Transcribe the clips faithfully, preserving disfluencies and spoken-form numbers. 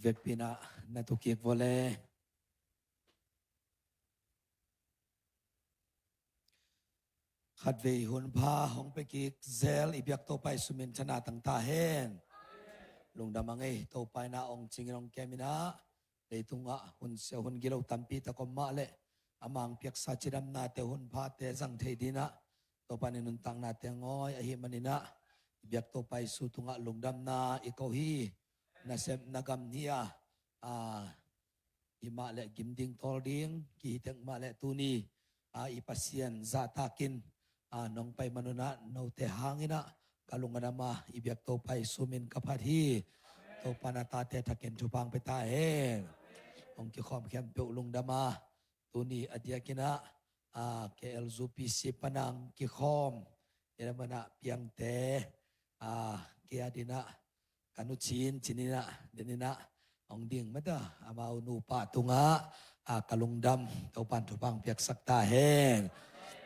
Vekpi-in ah na tu kik vua le. Khatvei hun pha hong pia kik zel i biak Topa Jesu min thang a tang ta hen. Lungdam a ngei Topa in ah hong cingin hong kem in ah, leitungah hun sia hun gilo tampi tak om mah leh amah hong piaksa cidamnate hun phate zang thei dingin ah Topa in nuntaknate ngawi ahih manin ah i biak Topa Jesu tungah lungdamna i ko hi. Nasepna gam ni-a, a, hi mah leh gim ding tawl ding kihi tek mah leh tuni, a, i Pasian zahtakin, a, nong pai man un ah note hangin ah ka lung a dam a, i biak Topa Jesu min ka phat hi. Topa in a tate thakin thupha hong pia ta hen. Hong kikhawm khempeuh lungdam a, tuni a diakin ah, a, K L U P C panang kikhawm i dam a, piangte, a, kei a dingin ah ka nu Cin, Cin in ah, den in ah hong ding mah ta, amau nupa tungah, a, ka lungdam, Topa in thupha hong piaksak ta hen.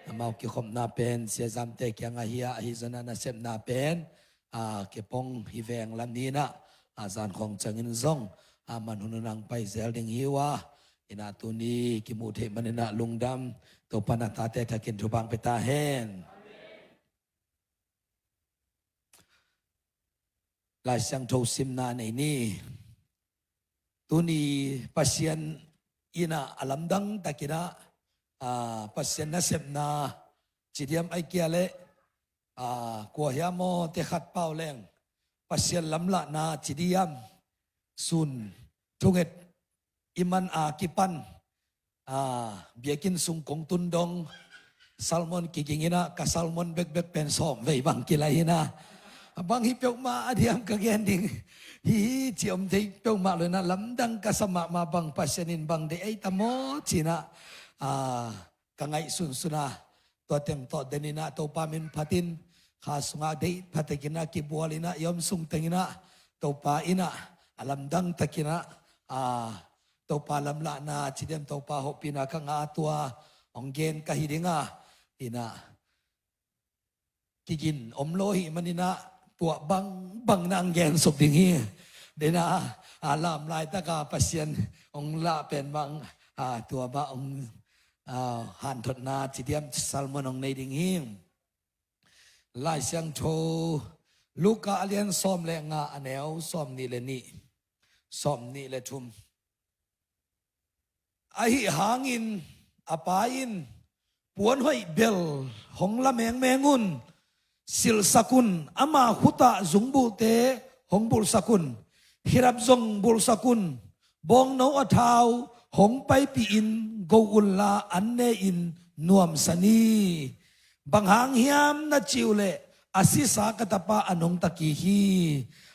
Amau kikhopna pen Sia Zamte kiangah hi a, ahi zongin ah nasepna pen, a, kei pong hi veng lam ni-in ah, a, zan khawng ciangin zong, a, man hun hun ah hong pai zel ding hi uh a, in ah tuni kimu thei manin ah lungdam, Topa in a tate thakin thupha hong pia ta hen. Lai Siangtho simna nei ni. Tuni Pasian in ah a lamdang takin ah, a, Pasian nasepna ci diam ahih kei leh, a, kua hiam aw te khat pau leng Pasian lamlahna ci diam, sun thunget i man a kipan, a, biakinn sung kong tun dong sermon kiging in ah ka sermon bekbek pen sawm vei bang kilai hi in ah, a bang hi peuhmah a diam ka gen ding hi hi ci om thei peuhmah lo in ah, lamdang ka sa mahmah, bang Pasian in bang deih ei tam aw ci in ah, a, ka ngaihsun sun a, tua teng tawh den in ah Topa min phatin kha sungah deih pha takin ah kibual in ah i om sung teng in ah Topa in ah a lamdang takin ah, a, Topa lamlahna ci diam, Topa hopihna ka ngah a, tua hong gen ka hi ding a, in ah kigin om lo ahih manin ah tua bangbang na hong gen suk ding hi. Den a, a, lam laitak a Pasian hong lah pen bang, a, tua bang hong, a, hanthotna ci diam, sermon hong nei ding hi. Lai Siangtho Luka a lian sawm le nga, a neu sawm nih le nih, sawm nih le thum. Ahi hangin a pa in, puan hoih bel hong la mengmeng un, silhsak un, ama khut ah zungbulhte hong bulhsak un, khedap zong bulhsak un, bawngno a thau hong paipih in go unla an ne-in nuamsa ni. Bang hang hiam na cih uh leh a sisa ka tapa a nungta kik hi.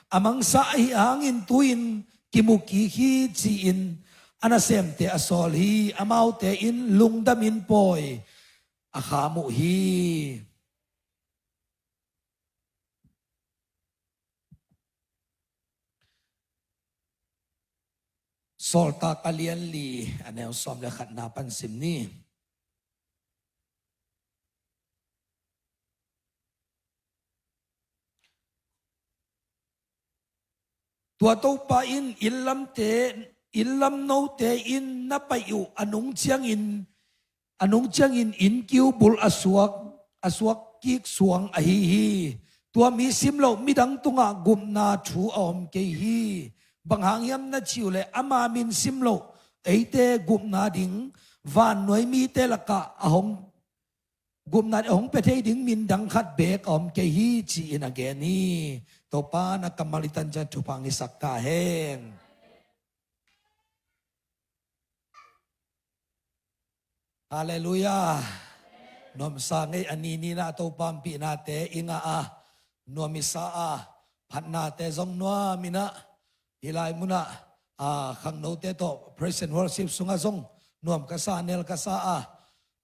A mangsa ahi hangin tu-in kimu kik hi, ci-in a nasemte a sawl hi. Amaute in lungdamin pawi a kham uh hi. Sawltak a lian li, a neu sawm le khatna pan sim ni. Tua Topa in, inn lamte, inn lam note in na paih uh a nung ciangin, a nung ciangin innkiu bulh a suak, a suak kik suang ahi hi. Tua mi simloh midang tungah gupna thu a om kei hi. Bang hang hiam na cih uh leh ama min simloh eite gupna ding vannuai mite lakah a hong gupna a hong pia thei ding min dang khat beek a om kei hi, ci-in a gen hi. Topa na kammal i tan ciang thupha hong hisak ta hen. Halleluiah. Nuamsa ngei a ni ni-in ah Topa hong pihnate i ngah a, nuam i sa a, phatnate zong nuam in ah, hih lai munah, a, khangnote tawh praise and worship sungah zong nuam ka sa, nel ka sa a,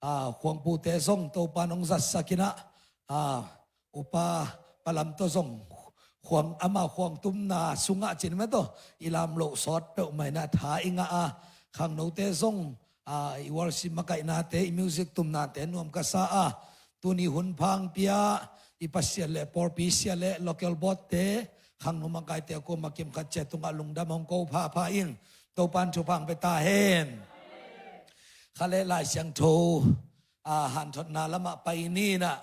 a, khuangpute zong Topa in hong zatsak in ah, a, upa Pa Lam tawh zong khuang, ama khuangtumna sungah cin mah tawh i lam loh sawt peuhmah in ah tha i ngah a, khangnote zong, a, i worship makaihnate, i music tumnate nuam ka sa a, tuni hun pha hong pia i Pasian le pawlpi sia le local board-te, khangno makaite a kuamah kimkhat ciat tungah lungdam hong ko phapha ing. Topan thupha hong pia ta hen. Kha le Lai Siangtho a hanthotna lamah pai ni in ah,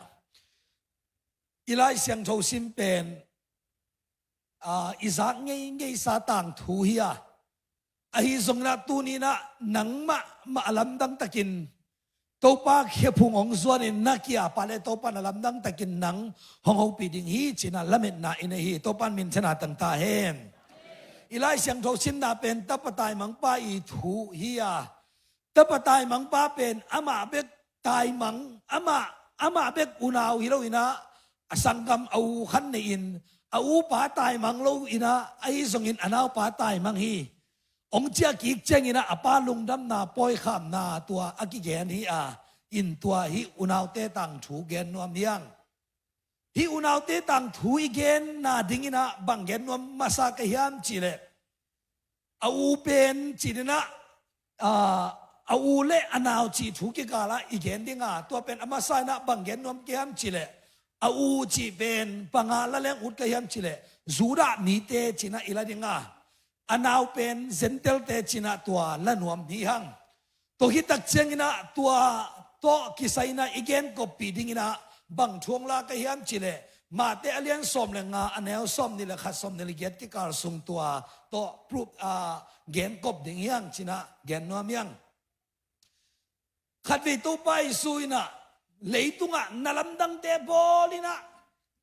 i Lai Siangtho sim pen, aa, i zak ngeingeisa tangthu hi a, ahi zongin ah tuni in ah nangmah mah a lamdang takin Topa khephung hong zuanin na ki-ap leh Topan a lamdang takin nang hong hopih ding hi ci-in ah lametna i nei hi. Topan minthanna tang ta hen. I Lai Siangtho simna pen tapa taimangpa i thu hi a, tapa taimangpa pen amah bek taimang, amah, amah bek unau hi lo in ah, a sanggam a u khat nei-in, a upa taimang lo in ah, ahi zongin a naupa taimang hi. Hong ciah kik ciangin ah a pa lungdamna, pawikhamna tua a kigen hi a, in tua hih unaute tangthu gen nuam hi hang. Hih unaute tangthu i genna dingin ah bang gen nuam masa ka hiam cih leh, a u pen ci-in ah, aa, a u le a nau cih thu kikal ah i gen ding a, tua pen a masa in ah bang gen nuam ka hiam cih leh, a u cih pen bang a la leng ut ka hiam cih leh, Judah mite ci-in ah i la ding a, a nau pen Gentile-te ci-in ah tua la nuam hi hang. Tua hi tak ciangin ah tua tawh kisai in ah i genkoppih dingin ah bang thu hong la ka hiam cih leh, Matthai a lian sawm le nga, a neu sawmnih le khat, sawmnih le giat kikal sung tua tawh proof, aa, genkop ding hi hang ci-in ah gen nuam hi hang. Khatvei Topa Jesu in ah leitungah na lamdangte bawl in ah,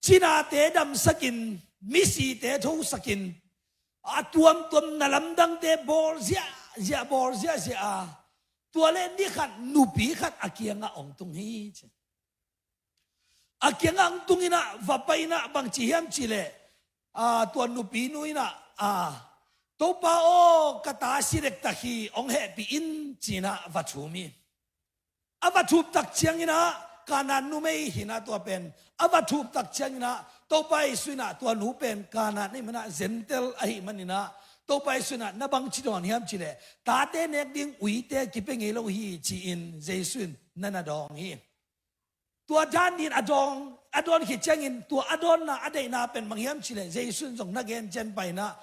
cinate damsakin, misite thosakin, a tuamtuam na lamdangte bawl ziahziah, bawl ziahziah a, tua leh ni khat nupi khat a kiangah hong tung hi ci. A kiangah hong tung in ah va pai in ah bang ci hiam cih leh, aa, tua nupinu in ah, aa, Topa aw, ka ta si dektak hi, hong hehpih in ci-in ah va thum hi. A va thum tak ciangin ah Kanaan numei hi in ah tua pen, a va thum tak ciangin ah Topa Jesu in ah tua nu pen Kanaan ahih manin ah, Gentile ahih manin ah, Topa Jesu in ah na bangci dawn hiam cih leh, tate nek ding uite kipia ngei lo hi ci-in Jesu in na na dawng hi. Tua dan in a dawng, a dawn khit ciangin tua a dawnna, a deihna pen bang hiam cih leh, Jesu in zong na gen ciang pai in ah,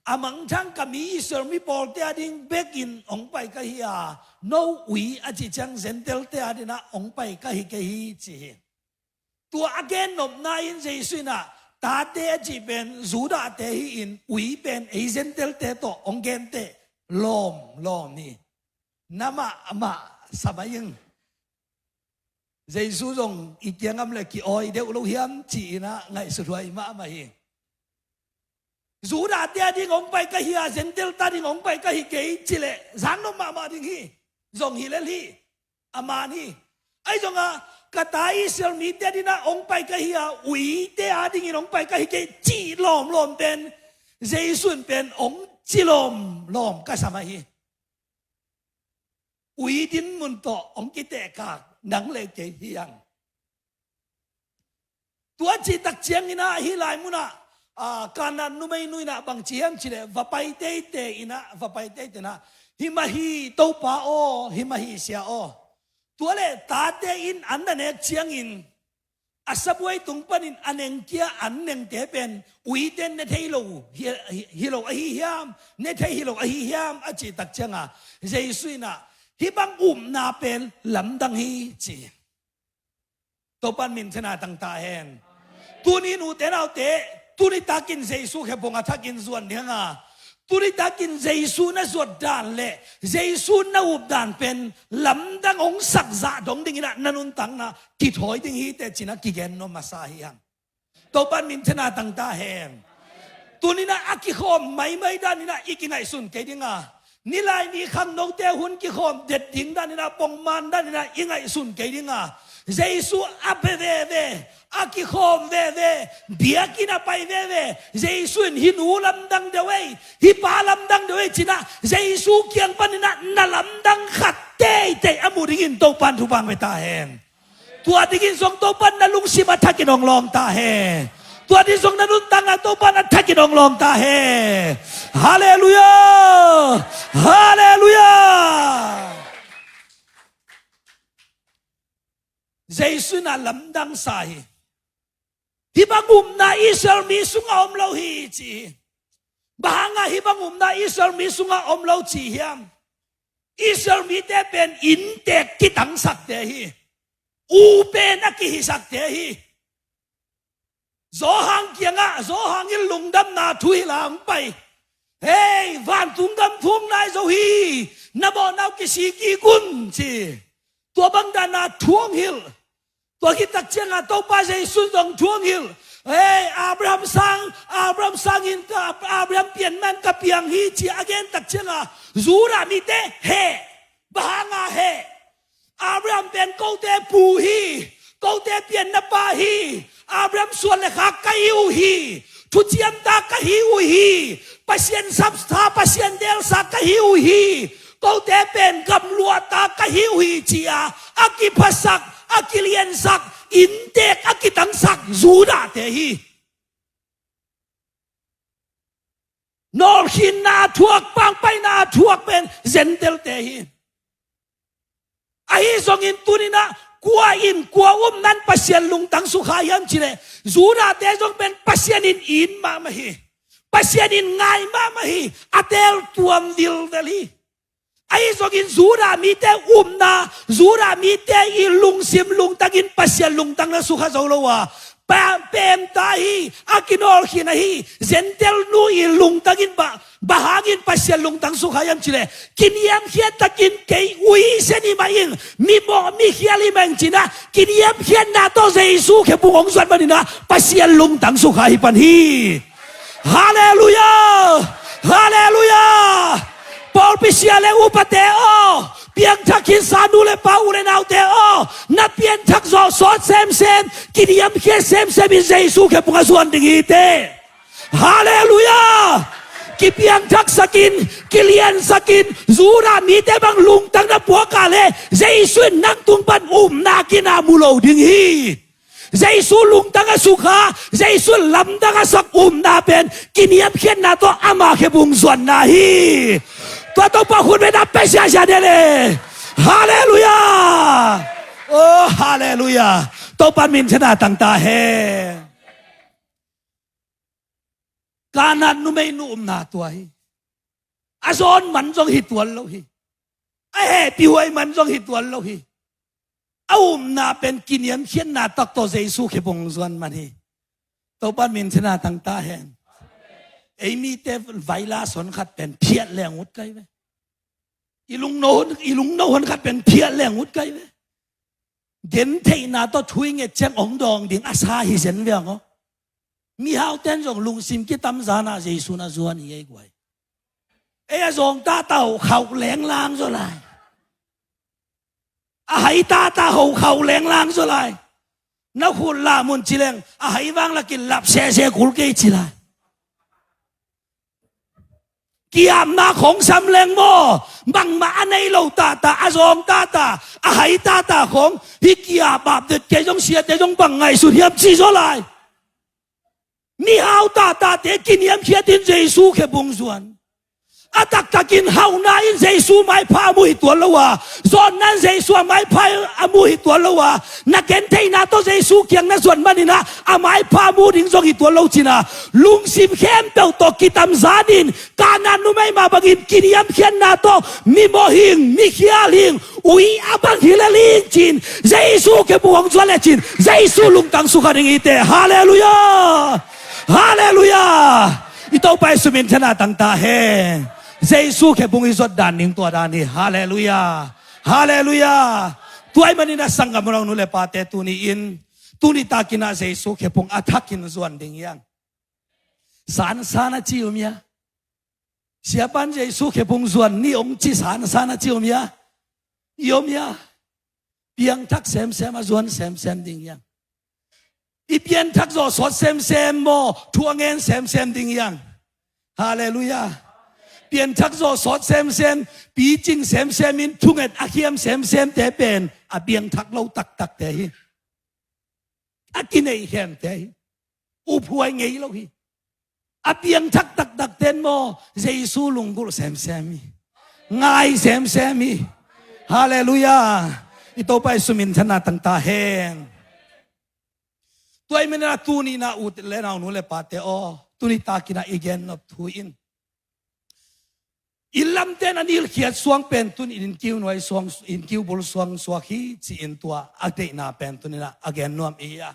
a mangthang ka mi Israel mi pawlte a ding bekin hong pai ka hi a, no ui a cih ciang Gentile-te a dingin ah hong pai ka hi kei hi ci hi. Tua a gennopna in Jesu in ah tate a cih pen Judah-te hi-in ui pen ei Gentile-te tawh hong genteh lawmlawm hi. Na mahmah sa mai ing. Jesu zong i kiangah om leh ki-awi deuh lo hiam ci-in ah ngaihsuthuai mahmah hi. Judah-te a ding hong pai ka hi a, Gentile-te a ding hong pai ka hi kei cih leh zak nop mahmah ding hi. Zong hi lel hi. A man hi. Ahi zongin ah ka ta Israel mite a dingin ah hong pai ka hi a, uite a dingin hong pai ka hi kei cih lawmlawm pen Jesu in pen hong ci lawmlawm ka sa mai hi. Ui dinmun tawh hong kitehkak nang le kei hi hang. Tua cih tak ciangin ah hih lai munah, aa, Kanaan numeinu in ah bang ci hiam cih leh va pai teitei in ah, va pai teitei in ah, hi mah hi Topa aw, hi mah hi Sia aw. Tua leh tate in an na nek ciangin a sabuai tung panin a nengkia an nengte pen uite ne thei lo hi, hi, hi lo ahi hiam, ne thei hi lo ahi hiam a cih tak ciangin Jesu in ah hih bang upna pen lamdang hi ci. Topan minthanna tang ta hen. Tuni nute naute, tuni takin Jesu khephung a thakin zuan ding a, tuni takin Jesu na zuat dan le Jesu na up dan pen lamdang hong sak zah dong dingin ah na nuntakna kithawi ding hi teh ci-in ah kigen nuam masa hi hang. Topan minthanna tang ta hen. Tuni-in ah a kikhawm maimai danin ah i kingaihsun kei ding a, nilai ni khangnote hun kikhawm det ding danin ah pongman danin ah i ngaihsun kei ding a, Jesu a pia veve, a kikhawm veve, biakinn a pai veve, Jesu in hih nu lamdang deuh ei, hih pa lamdang deuh ei ci-in ah Jesu kiang panin ah na lamdang khat teitei a muh dingin Topan thupha hong pia ta hen. Tua dingin zong Topan na lungsim a thakin hong lawng ta hen. Tua dingin zong na nuntakna Topan a thakin hong lawng ta hen. Halleluiah! Halleluiah! Jesu in ah lamdang sa hi. Hih bang upna Israel mi sungah om lo hi ci hi. Bang hangah hih bang upna Israel mi sungah om lo ci hiam? Israel mite pen inntek kitangsakte hi. U pen a kihisakte hi. Johan kiangah, Johan in lungdamna thu hilh a hong pai. Hei, vantung gam thu hong nai zo hi. Na mawhna uh kisik kik un ci. Tua bang dana thu hong hilh. Tua khit tak ciangah Topa Jesu zong thu hong hilh. Hei, Abraham sang, Abraham sangin ka, Abraham pian man ka piang hi ci a gen tak ciangah Judah mite heh. Bang hangah heh? Abraham pen kote pu hi, kote pianna pa hi, Abraham suan le khak ka hi uh hi, thuciamta ka hi uh hi, Pasian sapsa, Pasian delsa ka hi uh hi, kote pen gamluahta ka hi uh hi ci-a a kiphasak, a kiliansak, inntek a kitangsak Judahte hi. Nawlkhinna a thuak, pangpaihna a thuak pen Gentile-te hi. Ahi zongin tuninah kua in kua upna in Pasian lungtang sukha hiam cih leh Judahte zong pen Pasian in it mahmah hi. Pasian in ngai mahmah hi. A teel tuam vilvel hi. Ahi zongin Judah mite upna, Judah mite i lungsim lungtangin Pasian lungtang na sukha zo lo a, pa-, pemta hi, a kinawlkhin ahi, Gentile nu i lungtangin bang, bang hangin Pasian lungtang sukha hiam cih leh, kiniamkhiat takin kei ui sia ni mah ing, mi mawh mi khial hi mah ing ci-inah, kiniamkhiatna tawh Jesu khepung hong zuan maninah Pasian lungtang sukha hi pan hi. Halleluiah! Halleluiah! Pawlpi sia le upate aw, piangthak khinsa nu le pa, u le naute aw, na pianthak zawh sawt semsem, kiniamkhiat semsem in Jesu khepung a zuan ding hi teh. Halleluiah! Kipiangthaksakin, kiliansakin, Judah mite bang lungtang na puak a leh Jesu in nang tung pan upna kina mu lo ding hi. Jesu lungtang a sukha, Jesu lamdang a sak upna pen kiniamkhiatna tawh ama khepung zuanna hi. Tua Topa khut beng a pia siasia dele. Halleluiah! Oh, halleluiah! Topa minthanna tangta hen. Kanaan numeinu upna tua hi. A zawn man zong hi tuan lo hi. A hehpihhuai man zong hi tuan lo hi. A upna pen kiniamkhiatna tak tawh Jesu khepung zuan man hi. Topa minthanna tangta hen. Ei mite virus honkhat pen phiat leng ut kai ve. I lungno, i lungno honkhat pen phiat leng ut kai ve. Gentheihna tawh thu i nget ciang hong dawng ding a sa hi zen ve ang aw. Mihaute in zong lungsim kitamzanah Jesu na zuan hi ei guai. Ei a zawngtata hokhauh lenglang zaw lai. A haitata hokhauh lenglang zaw lai. Na khut lah mun ci leng a hai vang lakin lap sese kul kei ci lai. Ki-apna khong sam leng maw, bangmah a nei lo tata, a zawng tata, a hai tata khong, hih ki-ap ap det kei zong siate zong bang ngaihsut hiam ci zaw lai. Mihau tatate kiniamkhiatin Jesu khepung zuan. A taktakin hauhna in Jesu maipha a mu hi tuan lo a, zawnna in Jesu a maipha a mu hi tuan lo a, na gentheihna tawh Jesu kiang na zuan maninah a maipha a mu ding zong hi tuan lo cinah, lungsim khempeuh tawh kitamzanin Kanaan numei mah bangin kiniamkhiatna tawh mi mawh hing, mi khial hing, ui a bang hi le ling cin, Jesu khepung hong zuan le cin, Jesu lungtang sukha ding hi teh. Halleluiah! Halleluiah! I Topa i suminthanna tangta hen. Jesu khepung i zuat dan ning tua dan hi. Halleluiah! Halleluiah! Tua ahih manin a sanggam rawng nu le pate tuni-in, tuni takinah Jesu khepung a thakin zuan ding hiang. Sansan a ci um hia? Siapan Jesu khepung zuan ni hong ci sansan a ci um hia? I om hia? Piangthak semsem a zuan semsem ding hiang. I pianthak zawh sawt semsem maw, thu a ngen semsem ding hiang. Halleluiah. Pianthak zawh sawt semsem, picing semsem in thunget a khiam semsemte pen a piangthak lo taktakte hi. A kineih khemte hi. Uphuai ngei lo hi. A piangthak taktakte in maw, Jesu lunggulh semsem hi. Ngai semsem hi. Halleluiah. I Topa i suminthanna tangta hen. Tua i menena tuni na u le nau nu le pate aw, tuni takinah i gen nop thu in, inn lamte na nilkhiat suang pen tuni in innkiu nuai suang, innkiu bul suang suak hi ci-in tua a deihna pen tuninah a gen nuam i hi a.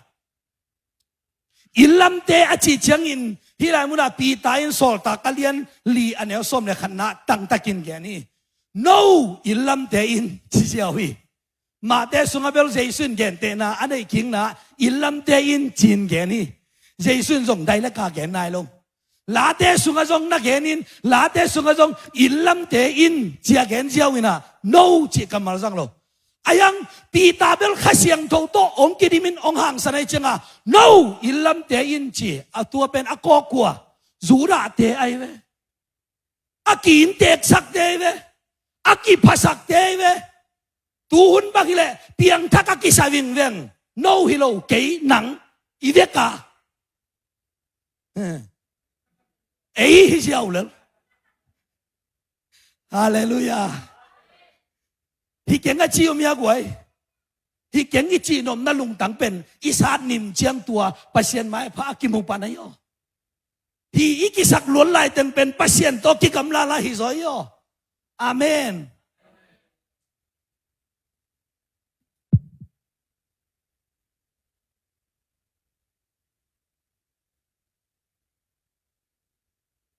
Inn lamte a cih ciangin hih lai munah Peter in Sawltak a lian li a neu sawm le khatna tangtakin gen hi. No inn lamte in ci ziau hi. Mahte sungah bel Jesu in gentehna a neih kikna inn lamte in ci-in gen hi. Jesu in zong dailaka gen nai lo. Late sungah zong na genin, late sungah zong inn lamte in ci-a gen ziau inah no cih kammal zang lo. Ahi hang Peter bel Kha Siangtho tawh hong kidimin hong hangsan ahi cianga no inn lamte in ci a, tua pen a kawkkua? Judahte ahi ve. A kiinteksakte ahi ve. A kiphasakte ahi ve. Tuhun bang hileh piangthak a kisa vingveng. No hi lo, kei nang i veka. Ei hi ziau lel. Halleluiah. Hi keng a ci om hi a guai. Hi keng i cihnopna lungtang pen i sat nim ciang tua Pasian maipha a kimu pan ahi aw. Hi i kisak luan laiteng pen Pasian tawh kigamla lai hi zaw hi aw. Amen.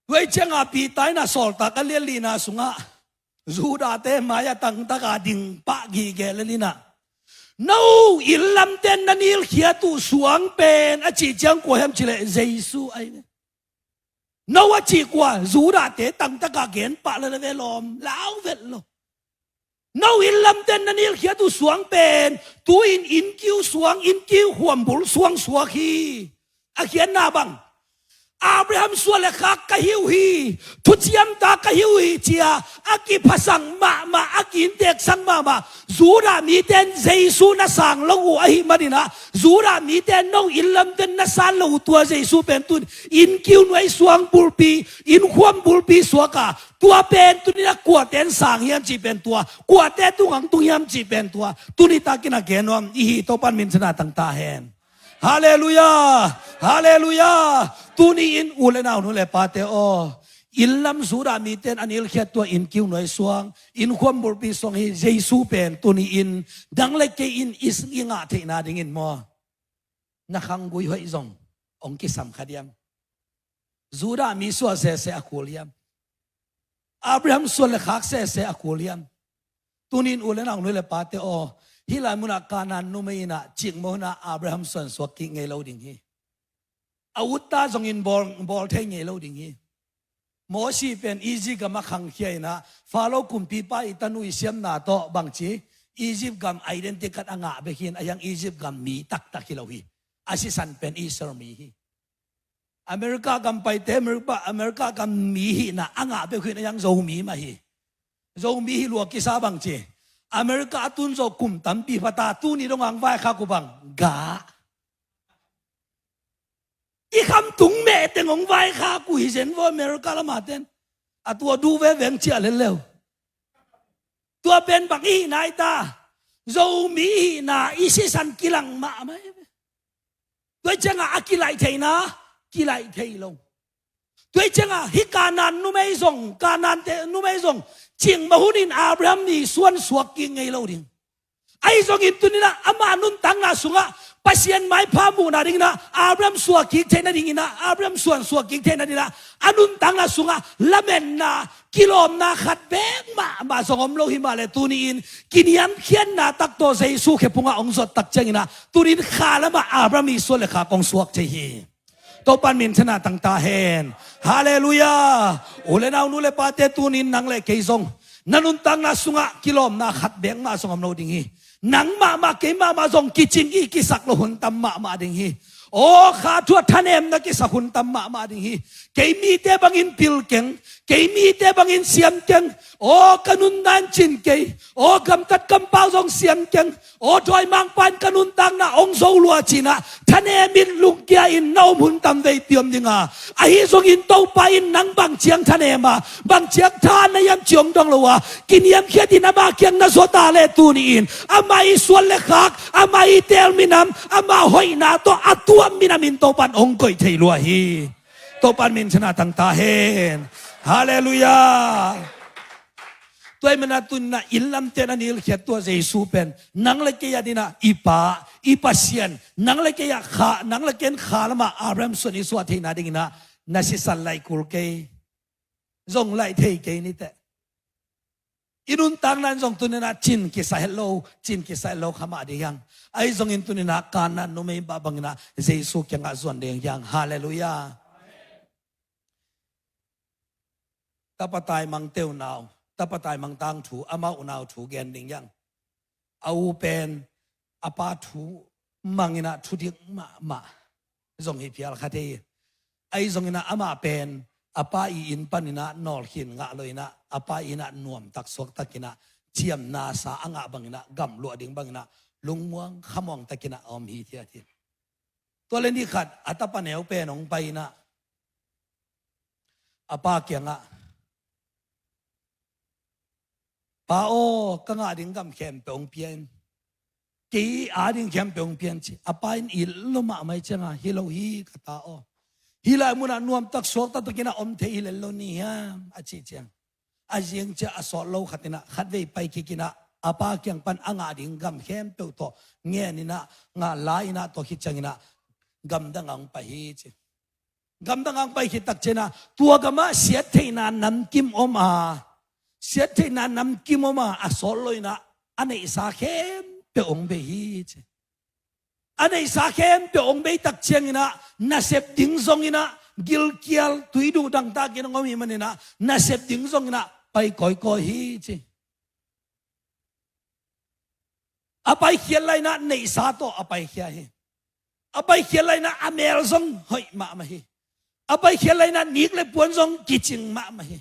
Tua i cianga Peter in a Sawltak a lian lina sungah Judahte mai-ah tangtaka ding pah gige lelinah no inn lamte na nilkhiat uh suang pen a cih ciang kua hiam cileh Jesu ahi ve. No a cih kua? Judahte tangtaka gen pah lele ve lawm, lau vet lo. No inn lamte na nilkhiat uh suang pen tu-in innkiu suang, innkiu khuambul suang suak hi. A khiatna bang? Abraham suan le khak ka hi uh hi, thuciamta ka hi uh hi cia a kiphasak mahmah, a kiinteksak mahmah Judah mite in Jesu na sang lo uh ahih maninah Judah mite in no inn lamte na san lo uh tua Jesu pen tun innkiu nuai suang bulpi, innkhuam bulpi suaka, tua pen tuninah kuate in sang hiam cih pen tua, kuate tungang tung hiam cih pen tua tuni takinah gen nuam i hi. Topan minthanna tangta hen. Halleluiah. Halleluiah. Tuni in u le nau nu le pate aw, inn lam Judah mite in a nilkhiat tua innkiu nuai suang, innkhuam bulpi suang hi Jesu pen tuni in nang le kei in i ngah theihna dingin maw, na khanggui hoih zong hong kisam kha diam? Judah mi suah sese a kul hiam? Abraham suan le khak sese a kul hiam? Tunin u le nau nu le pate aw, hih lai munah Kanaan numei inah cikmawh inah Abraham suan suak kik ngei lo ding hi. A utta zongin bawl, bawl thei ngei lo ding hi. Mosi pen Egypt gam a khangkhia inah Faro kumpipa i tanu i siamna tawh bangci Egypt gam identity card a ngah bek hi in, a hiang Egypt gam mi taktak hi lo hi. A sisan pen Israel mi hi. America gam paite America, America gam mi hihna a ngah bek hi in, a hiang Zomi mah hi. Zomi hi lua kisa bangci America a tun zawh kum tampi phata tuni dong ang vaikhak uh bang ga. I khamtung mehteng hong vaikhak uh hi zen vaw America lama ten. A tua duh veveng ciah lel leu. Tua pen bang i hihna i ta? Zomi hihna i sisan kilang mahmah hi ve. Tua i ciangah a kilaih theihna kilaih thei lo. Tua i ciangah hih Kanaan numei zong, Kanaante numei zong cikmawh hunin Abraham mi suan suak kik ngei lo ding. Ahi zongin tuninah ama nuntakna sungah Pasian maipha muhna dinginah Abraham suak kik theih nadinginah, Abraham suan suak kik theih nadinah a nuntakna sungah lametna, kilawmna khat bek mahmah zong om lo hi mah le tuni-in kiniamkhiatna tak tawh Jesu khe phungah hong zuat tak cianginah tunin kha lamah Abraham i suan le khak hong suak thei hi. Topan minthanna tangta hen. Halleluiah. U le nau nu le pate tunin nang le kei zong na nuntakna sungah kilawmna khat bek mah zong om lo ding hi. Nang mahmah kei mahmah zong kicing i kisak lo hun tam mahmah ding hi. Aw kha thu a thanemna kisak hun tam mahmah ding hi. Kei mite bangin pil keng, Kei mite bangin siam keng. Aw, ka nunna in cin kei. Aw, gamtat kampau zong siam keng. Aw, dawimangpa in ka nuntakna hong zo lua ci-in ah, thanem in lungkia in na om hun tamveipi om ding a. Ahi zongin Topa in nang bang ciang thanem a, bang ciang tha na hiam cih hong dong lo a, kiniamkhiat in ama kiang na zuat a leh tuni-in ama i suan le khak, ama i teel minam, ama hoihna tawh a tuam minam in Topa in hong koih thei lua hi. Topa in minthanna tang ta hen. Halleluiah. Tua ahih manin ah tuni-in ah inn lamte na nilkhiat tua Jesu pen nang le kei a dingin ah i Pa, i Pasian, nang le kei a kha, nang le kei in kha lamah Abraham suan i suah theihna dingin ah na sisan laih kul kei, zong laih thei kei ni teh. I nuntakna in zong tuni-in ah cin kisa het lo, cin kisa het lo kha mah ding hi hang. Ahi zongin tuni-in ah Kanaan numei mah bangin ah Jesu kiangah zuan ding hi hang. Halleluiah. Tapa taimang te unau, tapa taimang tangthu, amau unau thu gen ding hi hang. A u pen a pa thu mangin ah thudik mahmah zong hi phial kha thei hi. Ahi zongin ah amah pen a pa i inn panin ah nawlkhin ngah lo-in ah, a pa i inn ah nuamtak suaktakin ah ciamna sa a ngah bangin ah, gamh luah ding bangin ah lungmuang khamuang takin ah a om hithiat hi. Tua le ni khat a tapa neu pen hong pai-in ah a pa kiangah, "Pa aw, ka ngah ding gam khempeuh hong pia in. Kei a ding khempeuh hong pia in," ci. A pa in it lo mahmah hi ciangah, "Hi lo hi, ka ta aw. Hih lai munah nuamtak suakta takin ah om thei hi lel lo ni hiam?" a cih ciang, a zing ciah a sawt lo khat in ah khatvei pai kik in ah a pa kiang pan a ngah ding gam khempeuh tawh ngen in ah, ngah lai in ah, tua khit ciangin ah gamdang ah hong pai hi, ci. Gamdang ah hong pai khit tak ciangin ah tua gamah siattheihna namkim om a, siattheihna namkim om a, a sawt lo-in ah a neihsa khempeuh hong bei hi, ci. A neihsa khempeuh hong bei tak ciangin ah nasep ding zongin ah, gilkial tuiduh dangtakin hong om ahih manin ah nasep ding zongin ah pai kawikawi hi, ci. A paikhiat lai-in ah neihsa tawh a paikhia hi. A paikhiat lai-in ah a mel zong hoih mahmah hi. A paikhiat lai-in ah nik le puan zong kicing mahmah hi.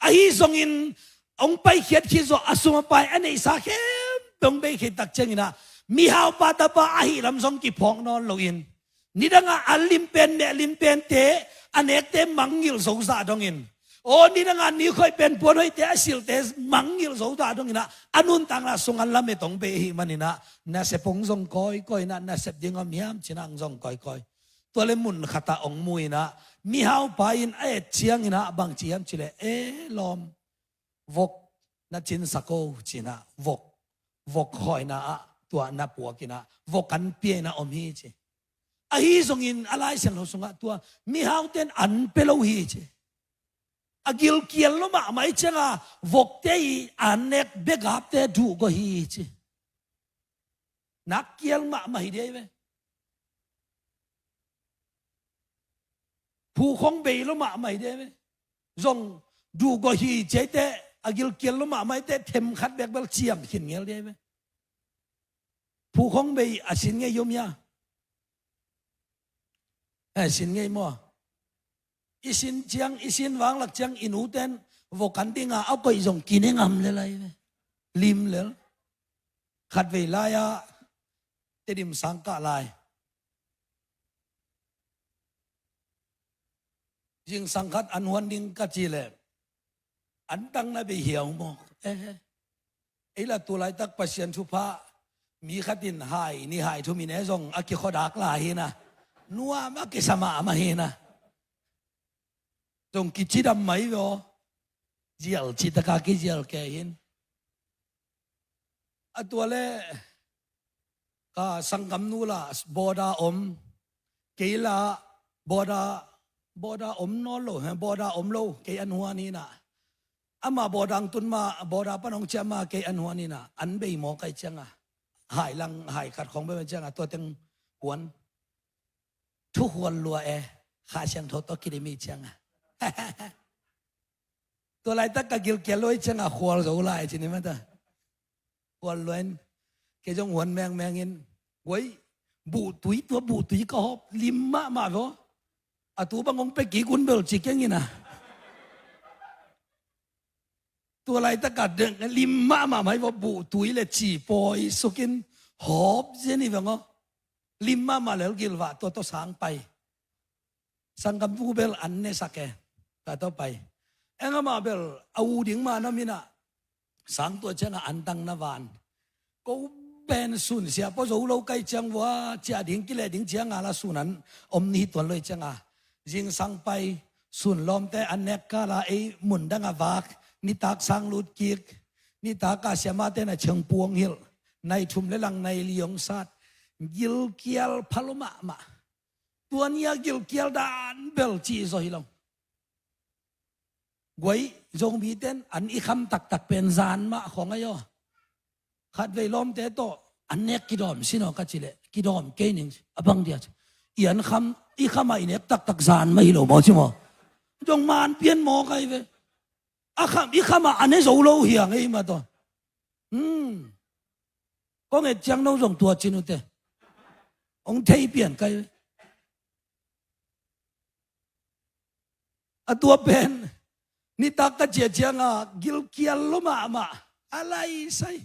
Ahi zongin hong paikhiat khit zawh a sum a pai, a neihsa khempeuh hong bei khit tak ciangin ah mihaupa tapa ahih lam zong kiphawk nawn lo-in, nidangah an lim pen, meh lim pente, a nekte mangngilh zo zah dongin, aw, nidangah nik hoih pen puan hoihte, a silte mangngilh zo zah dongin ah a nuntakna sungah lamet hong bei ahih manin ah nasep hong zong kawikawi in ah, nasep ding om hiam ci-in ah hong zong kawikawi. Tua le mun khatah hong mu-in ah mihaupa in a et ciangin ah bang ci hiam cih leh, "E lawm, vok na cinsak o," ci-in ah vok, vok khawina ah tua na puak in ah vok an pia in ah om hi, ci. Ahi zongin a Lai Siangtho sungah tua mihaute in an pia lo hi, ci. A gilkial lo mahmah ahih ciangah vokte i an nek begapte duhgawh hi, ci. Nakkial mahmah hi dei ve. Phukhong bei lo mahmah hi dei ve. Zong duhgawh hi ci-a teh, a gilkial lo mahmah ahih teh themkhat bek bel ciam khin ngel dei ve. Phukhong bei a sin ngei om hia? Eh, sin ngei maw? I sin ciang, i sin vanglak ciang i nute in vok an dingah a koih zong kine ngam lel ahi ve. Lim lel. Khatvei lai-ah Tedim sang kah lai, zingsang khat an huan ding ka cih leh, an tang na bei hiau maw? Eh, eh. Ei la tu laitak Pasian thupha, mi khat in hai ni hai thum in e zong a kikhuadak lai hi na. Nuam a kisa mahmah hi na. Zong kicidam mai ve aw. Zial citaka kizial kei hin. A tua le ka sanggamnu la border om, kei la border, border om nawn lo, he, border om lo, kei an huan hi na. Ama border ang tun ma, border pan hong ciah ma, kei an huan hi na. An bei mawk ahih cianga, hai lang, hai khat khong bei cianga, tua teng huan. Thu khual lua e, Kha Siangtho tawh kidim hi cianga. Tua laitak ka gilkial lua hi cianga khual zo lai ci ni mata. Khual lua in, kei zong huan mengmeng in, guai, buhtui, tua buhtui ka hawp lim mahmah ve aw. A tu bang hong pia kik un bel ci keng in a. Tua laitaka deng lim mahmah mai va buh tui le ci pawi sukin hawp zen hi veng aw. Lim mahmah lel gilvah tua tawh sang pai. Sangkam pu bel an ne sak e. Ka tawh pai. Eng amah bel a u ding ma na minah sang tua ciangah an tang na van. Ko pen sun sia pua zo lo kai ciang vua cia ding kileh ding cianga la sun an om ni tuan loi cianga. Zingsang pai sun lawmte an nek kala ei mun dang a vak nitak sang lut kik. Nitak a siamate na ciang puang hilh. Nai thum le lang nai liong sat. Gilkial phalo mahmah. Tua nia gilkial dan bel ci zaw hi lo. Guai, Zomiten an i kham taktak pen zan mah khong ahi aw. Khatvei lawmte tawh an nek kidawm sin aw ka ci leh kidawm kei ning a bang dia ci. I an kham, i kham a i nek taktak zan mah hi lo maw ci maw. Zong man pian maw kai ve. A kham, i kham a an e zo lo hiang ei mah tawh. Hmm. Kong et ciang no zong tua cin ute. Ong thei pian kai ve. A tua pen nitak ka cia cianga gilkial lo mahmah a laisai.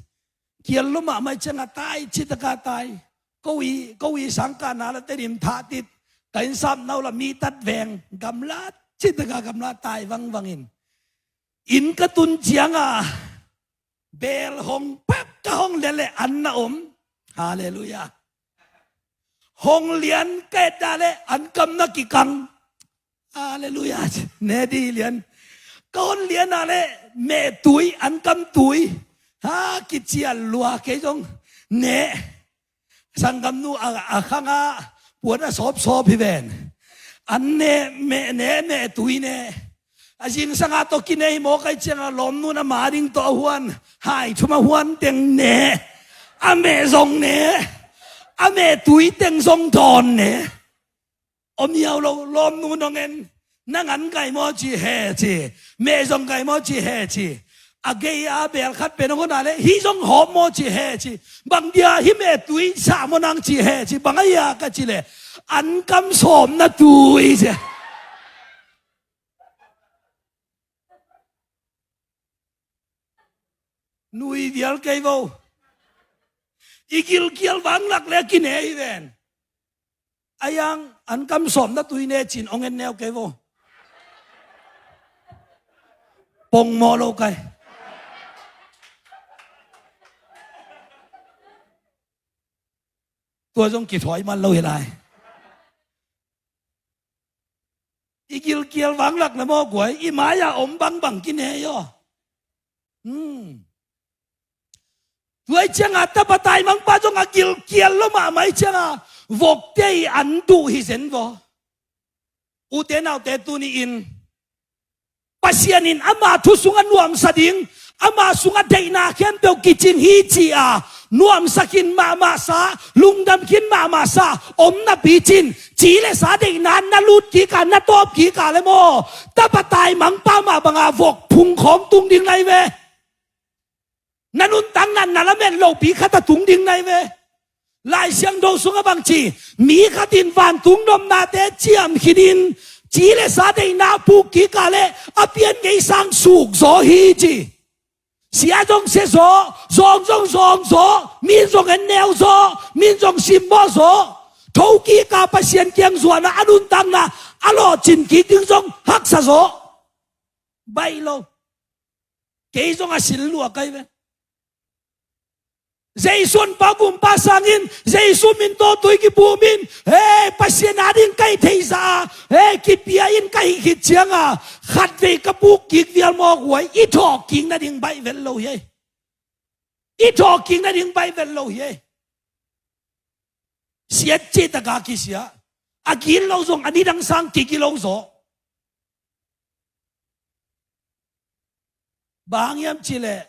Kial lo mahmah cianga tai citaka tai. Ko i, ko i sangkahna la tedim thahtit. Ka innsap nau la mi tat veng gamla citaka gamla tai vangvangin. Inn ka tun cianga bel hong pek ka hong lian le an na om. Halleluiah. Hong lian ka et dah le an kam na kikang. Halleluiah. Ne di lian. Ka hong lian ah le meh tui an kam tui. Ha kicial lua kei zong ne. Sanggamnu a, a khangah puan a sawpsawp hi ven. An ne meh ne meh tui ne. A zingsanga tawh kinei mawk ai cianga lawmnun a ma ding tawh a huan hai thum a huan teng ne. A meh zong ne. A meh tui teng zong dawn ne. Om hiau lo lawmnu nong en. Nang an kai maw ci he ci. Meh zong kai maw ci he ci. A gei a bel khat pen hong hona le hih zong hawm maw ci he ci. Bang dia hih meh tui sah maw nang ci he ci. Bang a hia ka ci le an kam sawm na tui ci. Nui vial kei vo. I gilkial vanglak le kinei ven. A yang an kam sawm na tui ne cin ong en neu kei vo. Pong maw lo kai. Tua zong kithawi man lo hi lai. I gilkial vanglak na maw guai i mai-a om bangbang kinei aw. Hmm. Tuai cianga tapa taimangpa zong a gilkial lo mahmah i cianga vokte i an duh hi zen vaw. Ute naute tuni in Pasian in ama thu sungah nuamsa ding ama sungah deihna khempeuh kicing hi ci-a nuamsakin mahmahsa lungdamkhin mahmahsa om napi cin ci le sa deihna na lut kika na tawp kika le maw tapa taimangpa mah banga vok phungkhawm tung ding nai ve. Na nuntakna na lamet lopi khata tung ding nai ve. Lai Siangtho sungah bangci mi khatin vantung nopnate ciam khinin ci le sa deihna puk kika le a pian ngei sang suk zaw hi ci. Sia zong sia zaw zawng zong zawng zaw min zong en neu zaw min zong simmawh zaw tho kika Pasian kiang zuana a nuntakna a lawhcin kik ding zong haksa zaw. Baih lo. Kei zong a sil lua kai ve. Jesu an pa gumpa sangin Jesu min tawh tui kipumin he Pasian a ding kai theihsa a he kipia in kai khit cianga khatvei ka puk kik vial mawk huai i thawk kik nading baih vel lo hi ei. I thawk kik nading baih vel lo hi ei. Siat cih taka kisia a gil lo zong a nidang sang kigilo zaw. Bang hiam cileh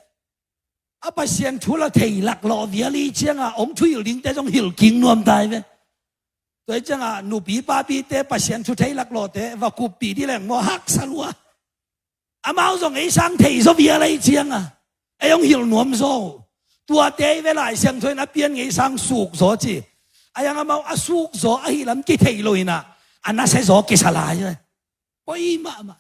a Pasian thu la thei laklawh vial i cianga ong thuhilh dingte zong hilh king nuam tai ve. Tua i cianga nupi papite Pasian thu thei laklawhte va kuppih dih leng maw haksa lua. Amau zong ei sang thei zaw vial a i cianga ei ong hilh nuam zaw. Tuate i ve Lai Siangtho in a pian ngei sang suk zaw ci. A yang amau a suk zaw ahi lam kithei lo inah a nasia zaw kisa lai ve. Poi mahmah.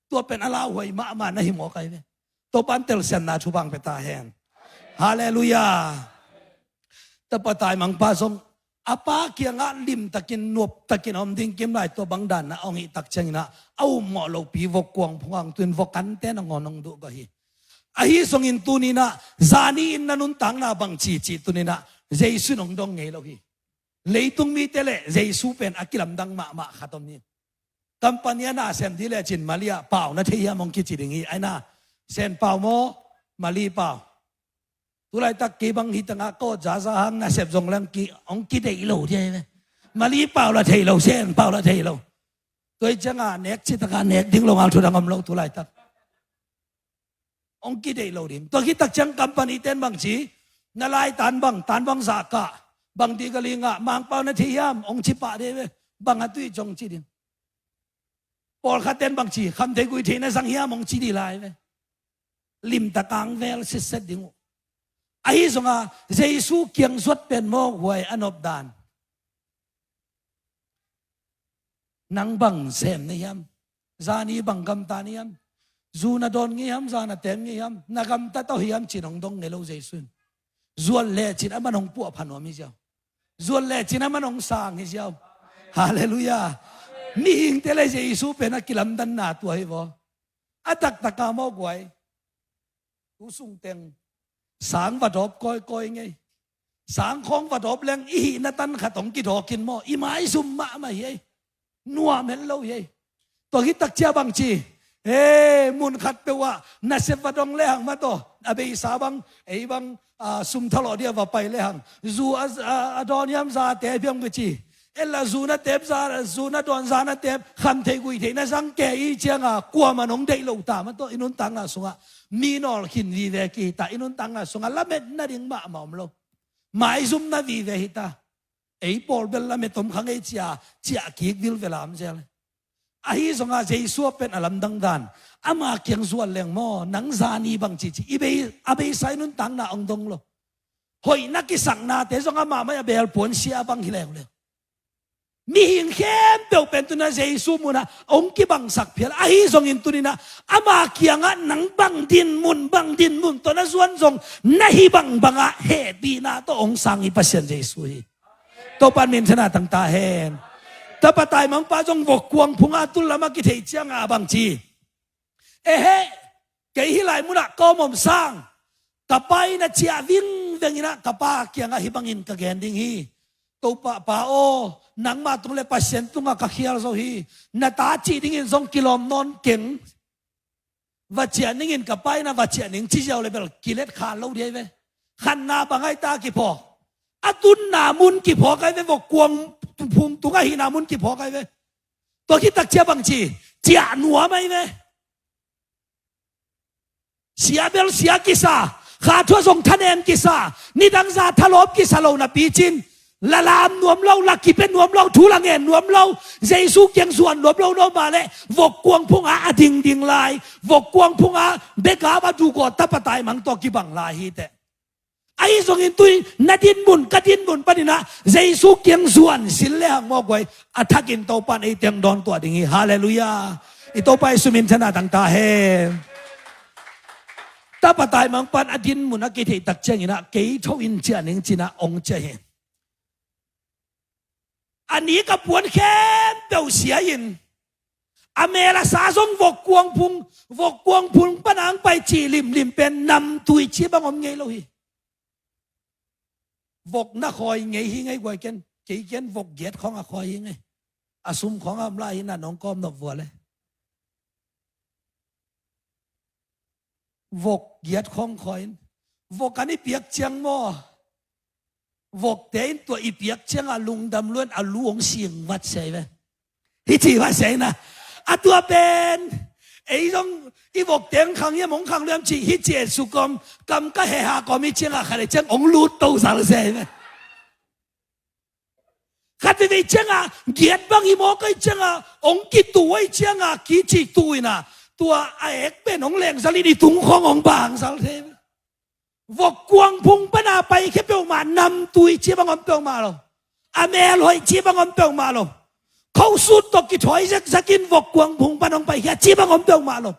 Tua pen a lauhuai mahmah na hi mawk ai ve. Topa'n telsiamna thupha hong pia ta hen. Halleluiah. Tapa taimangpa zong a pa kiangah limtakin, noptakin a om ding kim lai, tua bang dan a hong hih tak ciangin ah, a upmawh lopi vok kuang phungah hong tu in, vok kante nangawn hong duh gawh hi. Ahi zongin tuni-in ah, zani in na nuntakna bang ci cih tuni-in ah Jesu in hong dong ngei lo hi. Leitung mite le Jesu pen a kilamdang mahmah khat om hi. Company a na sem ding lecin, Mali ah, pau na thei hiam, hong kici ding hi. Ai na, Sen pau maw, Mali pau? Tulaitak kei bang hi tangah kawt zaza hang na sep zong leng ki, hong kideih lo ding hi ve. Mali pau la thei lo, Sen pau la thei lo. Tua hi ciangah nek cih takah nek ding lo ngal, thu dang om lo tulaitak. Hong kideih lo ding. Tua khit tak ciang company ten bang ci, na lai tan bang, tan bang zah kah, bang ding ka ling ah, Mangpau na thei hiam, hong ci pah ding hi ve. Bang a tuih zong ci ding. Pawlkhat ten bang ci, khamtheih guihtheih na zang hiam, hong ci ding lai ve. Limtak a hong vel sitset ding uh. Ahi zongah Jesu kiang zuat pen mawk huai a nop dan. Nang bang sem na hiam? Zani bang gamta na hiam? Zu na dawn ngei hiam, za na tem ngei hiam? Na gamta tawh hiam, ci-in hong dong ngei lo Jesu in. Zuan lecin aman hong puahpha nuam hi ziau. Zuan lecin aman hong sang hi ziau. Halleluiah. Mihingte le Jesu pen a kilamdanna tua hi vaw. A taktaka mawk huai. Tu sungteng sang va dawp kawikawi ngei. Sang khawng va dawp leng i hihna tan khat hong kidawk in maw, i maizum mahmah hi ei. Nuam het lo hi ei. Tua khit tak ciang bang ci, e, mun khat peuh ah nasep va dong lehang mah tawh, a beisa bang, ei bang, a, sum thalawh ding a va pai lehang, zu a, a, a dawn hiam, za a tep hiam ka ci. Ella zu na tep, za, zu na dawn, za na tep, khamtheih guihtheih na zang kei i ciangah kuamah nong deih lo ta mah tawh, i nuntakna sungah mi nawl khin vive ki hi ta, i nuntakna sungah lametna ding mahmah om lo. Maizumna vive hi ta. Ei pawl bel lamet om kha ngei ci-a ciah kik vilvel a om zel. Ahi zongah Jesu a pen a lamdang dan, ama kiang zuan leng maw, nang zani bang ci ci, i bei, a beisa i nuntakna hong dong lo. Hoihna kisaknate zong amah mai a beel puansia bang hi leuleu. Mihing khempeuh pen tuni-in ah Jesu munah hong kibangsak phial. Ahi zongin tuni-in ah ama kiangah nang bang dinmun, bang dinmun tawh na zuan zong, na hih bangbangah hehpihna tawh hong sang hi Pasian Jesu hi. Topa'n minthanna tang ta hen. Tapa taimangpa zong vok kuang phungah a tul lamah kitheih ciangah bang ci, e heh, kei hih lai munah ka om om sang, ka pa in a ciah vingveng in ah ka pa kiangah hih bangin ka gen ding hi. Topa, Pa aw, nangmah tung le Pasian tungah ka khial zo hi. Na ta cih dingin zong kilawm nawn keng. Va ciah ning in, ka pa in ah va ciah ning ci ziau le bel kilet khan lo ding hi ve. Khanna bang ahi ta kiphawk, a tunna mun kiphawk ahi ve, vok kuang phung tungah hihna mun kiphawk ahi ve. Tua khit tak ciang bang ci, ciah nuam ahi ve. Sia bel sia kisa, kha thu ah zong thanem kisa, nidang za thalawp kisa lo napi cin, la lam nuam lo, la kipia nuam lo, thu la ngen nuam lo, Jesu kiang zuan nuam lo na om leh, vok kuang phungah a dingding lai, vok kuang phungah bekap a dugawt tapa taimang tawh kibang lai hi teh. Ahi zongin tu-in na dinmun, ka dinmun panin ah Jesu kiang zuan sin lehang mawk huai, a thakin Topa'n ei teng dawntuah ding hi. Halleluiah. I Topa Jesu minthanna tang ta hen. Tapa taimangpa'n a dinmun a kitheih tak ciangin ah kei tho in ciah ning ci-in ah hong ciah hi. A nik a puan khempeuh sia in, a mel a sa zong vok kuang phung, vok kuang phung panang pai cih limlim pen namtui ci bang om ngei lo hi. Vok na khawi ngei hi ngei guai ken, kei ken vok giat khawng a khawi hi ngei. A sum khawng a om lai hi na, nong kawm nop vua le. Vok giat khawng khawi in. Vok an i piak ciang maw, vokte in tua i piak ciangah lungdam lua in a lu hong sing vat sia hi ve. Hih ci vat sia hi na. A tua pen ei zong i vokte hong khang hiam, hong khang lua hiam cih hih ci et suk om, kam ka hehak om hi ciangah khat ei ciang hong lut to zal sia hi ve. Khat veivei ciangah giat bang hi mawk ahih ciangah hong kitu ahih ciangah kici tu in ah, tua a ek pen hong lengzal in i tung khawng hong bangzal thei. Vok kuang phung pana paikhia peuhmah namtui ci bang om peuhmah lo. A mel hoih ci bang om peuhmah lo. Khosut tawh kithawi zekzek in vok kuang phung pan hong paikhia ci bang om peuhmah lo.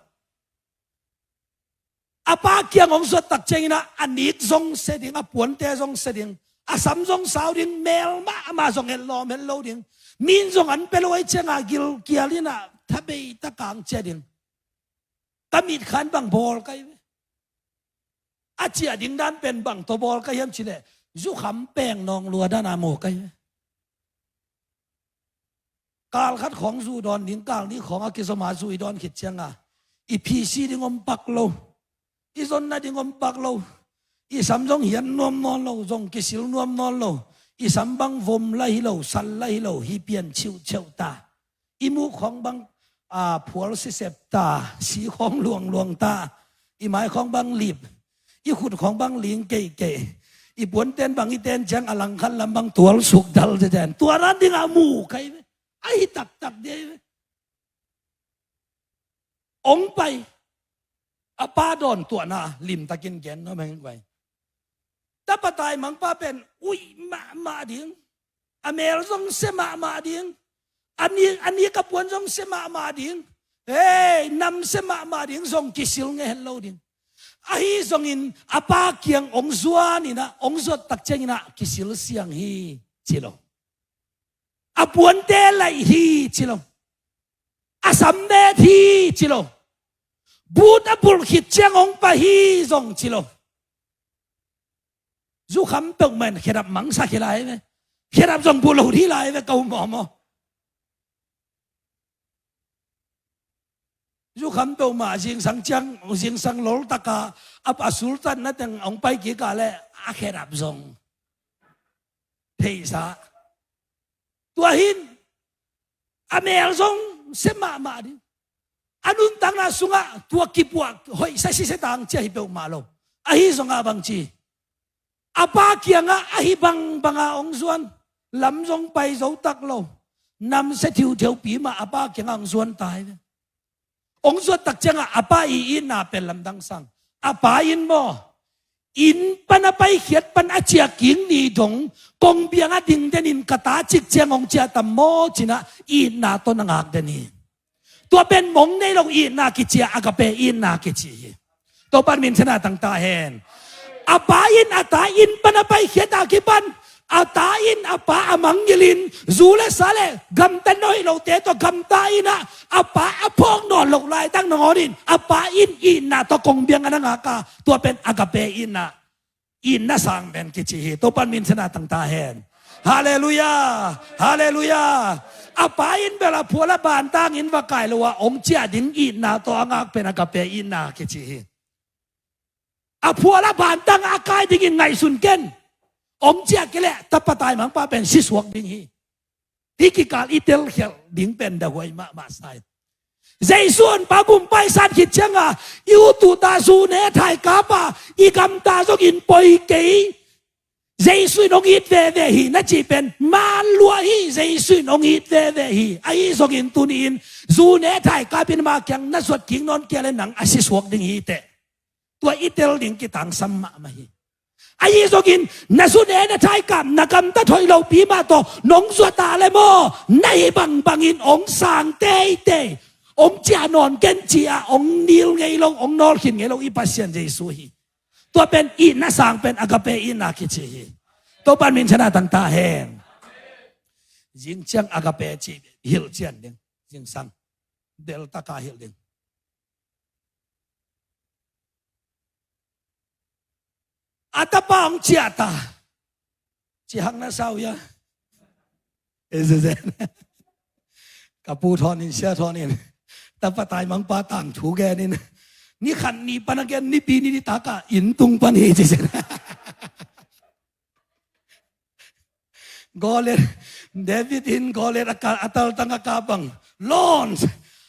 A pa kiang hong zuat tak ciangin ah, a nik zong se ding, a puante zong se ding, a sam zong sau ding, mel mahmah zong etlawm het lo ding. Min zong an pia lo ahih ciangah gilkial in ah, tha bei tak a hong ciah ding. Ka mitkha in bang bawl ka hi ve. A ciah ding dan pen bang tawh bawl ka hiam cih leh, zukham peng nawng lua dan a mu ka hi ve. Kal khat khawng zu dawn ding, kal nih khawng a kizom a zu i dawn khit ciangah, i phisi ding om pak lo, i zonna ding om pak lo, i sam zong hian nuam nawn lo, zong kisil nuam nawn lo, i sam bang vom la hi lo, sal la hi lo, hi pian ciuhceuh ta. I muk khawng bang, a, phual sisep ta, si khawng luangluang ta, i mai khawng bang lip, i khut khawng bang ling keikei, i puanten bang i ten ciang a langkhat lam bang tual suk dal zezen. Tua dan ding a mu ka hi ve. A hi taktak ding hi ve. Hong pai. A pa dawntuahna limtakin gen nuam heng guai. Tapa taimangpa pen uih mahmah ding. A mel zong se mahmah ding. A nik, a nik a puan zong se mahmah ding. Hei, nam se mahmah ding, zong kisil ngei het lo ding. Ahi zongin a pa kiang hong zuan in ah, hong zuat tak ciangin ah kisil siang hi ci lo. A puante laih hi ci lo. A sam bet hi ci lo. But a bulh khit ciang hong pai hi zong ci lo. Zukham peuhmah in khedap mangsak hi lai ve. Khedap zong bulh lo dih lai ve, ka um mawmaw. Zukham peuhmah zingsang ciang, zingsang loltak a, a, a sultatna teng hong pai kik a leh a khedap zong theihsa. Tua hi in, a mel zong se mahmah ding. A nuntakna sungah tua kipuah hoihsa siseta hong ciah hi peuhmah lo. Ahi zongah bangci, a pa kiangah ahi bangbanga hong zuan, lam zong pai zo tak lo, nam se thiutheupi mah a pa kiangah hong zuan ta hi ve. Hong zuat tak ciangah a pa i itna pen lamdang sang. A pa in maw, inn pan a paikhiat pan a ciah kik ni dong, kongbiang a ding denin ka ta cik ciang hong ciah tam maw ci-in ah itna tawh na ngak den hi. Tua pen mong nei lo itna kici a, agape itna kici hi. Topa'n minthanna tang ta hen. A pa in a ta inn pan a paikhiat a kipan, a ta in a pa a mangngilhin, zu le sa le gamta hoih lote tawh gamta in ah, a pa a phawk nawn loh laitak nangawnin a pa in itna tawh kongbiang a na ngak a, tua pen agape itna, itna sang pen kici hi. Topa'n minthanna tang ta hen. Halleluiah. Halleluiah. A pa in bel a phual a bantang in va kai lo a hong ciah ding itna tawh a ngak pen agape itna kici hi. A phual a bantang a kai dingin ngaihsun ken. Hong ciah kei leh tapa taimangpa pen sisuak ding hi. Hih kikal i telkhialh ding pen dahuai mahmah sa hi. Jesu honpa gumpa i sat khit cianga i ut uh ta, zu ne thaikap a i gamta zongin poi kei. Jesu in hong it veve hi na cih pen man lua hi. Jesu in hong it veve hi. Ahi zongin tuni-in zu ne thaikap in ama kiang na zuat kik nawn kei a leh nang a sisuak ding hi teh. Tua i tel ding kitangsam mahmah hi. Ahi zongin na zu ne na thaikap, na gamtat hoih lopi mah tawh nong zuat a leh maw, na hih bangbangin hong sang teitei. Hong ciah nawn ken ci-a hong nil ngei lo, hong nawlkhin ngei lo i Pasian Jesu hi. Tua pen itna sang pen agape itna kici hi. Topa'n minthanna tang ta hen. Zing ciang agape cih hilh cian ding. Zingsang deltaka hilh ding. A tapa hong ciah ta. Cihang na sa uh hia? Ezezen. Ka pu Thawnin, Sia Thawnin, tapa taimangpa tangthu genin, ni khat ni pan a gen, Nipi ni nitak a inn tung pan hi ci zen. Goliat, David in Goliat a ka, a taltang a kap bang, launch,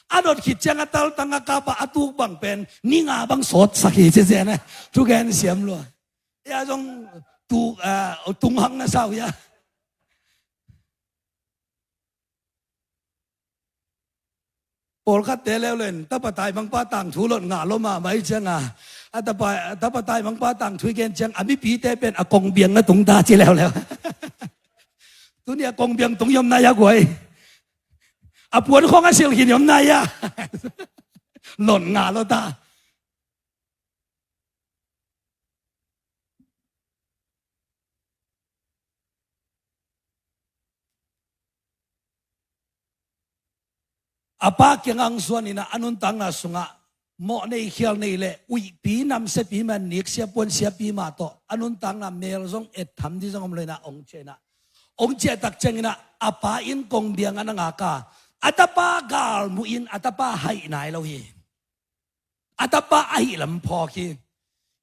a dot khit ciang a taltang a kap a, a tuk bang pen ni nga bang sawtsak hi ci zen. Thugen siam lua. Hia zong tu, ah, tunghang na sa uh hia? Pawlkhatte leuleu in tapa taimangpa tangthu lot ngah lua mahmah ahih cianga, a tapa, tapa taimangpa tangthu i gen ciang a mipite pen a kongbiang na tung ta ci leuleu. Tuni a kongbiang tung i om nai a guai. A puan khawng a silh khin i om nai a. Lot ngah lua ta. A pa kiangah hong zuan inah a nuntakna sungah mawh nei khial nei le uihpi namsiapi mah, niksia puansiapi mah tawh a nuntakna mel zong et tham ding zong om lo inah hong ciah inah, hong ciah tak cianginah a pa inn kong biangah na ngak a, a tapa galmuh in a tapa haih nai lo hi. A tapa ahih lam phawk hi.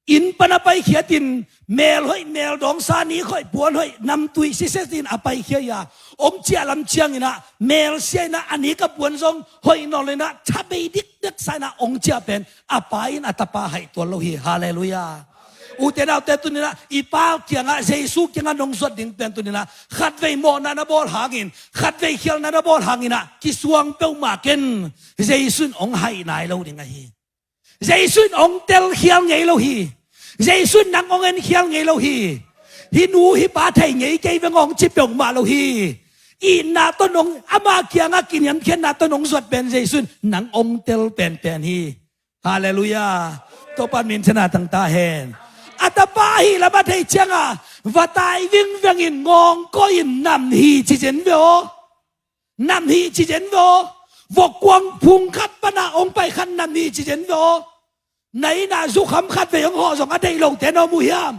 Inn pan a paikhiat in mel hoih, mel dawngsa, nik hoih, puan hoih, namtui sisetin a paikhia hi a, hong ciah lam cianginah mel sia inah a nik a puan zong hoih nawn lo inah tha bei dikdek sa inah hong ciah pen a pa in a tapa haih tuan lo hi. Halleluiah. Ute naute, tuninah i pa kiangah, Jesu kiangah nong zuat ding pen tuninah khatvei mawhna na bawl hangin, khatvei khialna na bawl hanginah kisuang peuhmah ken. Jesu in hong haih nai lo ding ahi. Jesu in hong tel khial ngei lo hi. Jesu in nang hong en khial ngei lo hi. Hih nu hih pa thei ngei kei veng hong ci peuhmah lo hi. Itna tawh nong, ama kiangah kiniamkhiatna tawh nong zuat pen Jesu in nang hong tel penpen hi. Halleluiah. Topa min thangna tang ta hen. A tapa ahih lam a thei cianga va tai vingvengin ngawngkawh in nam hi ci zen ve aw. Nam hi ci zen ve aw. Vok kuang phung khat pana hong pai khat nam hi ci zen ve aw. Na innah zukham khatvei hong hawh zong a deih lote na om uh hiam?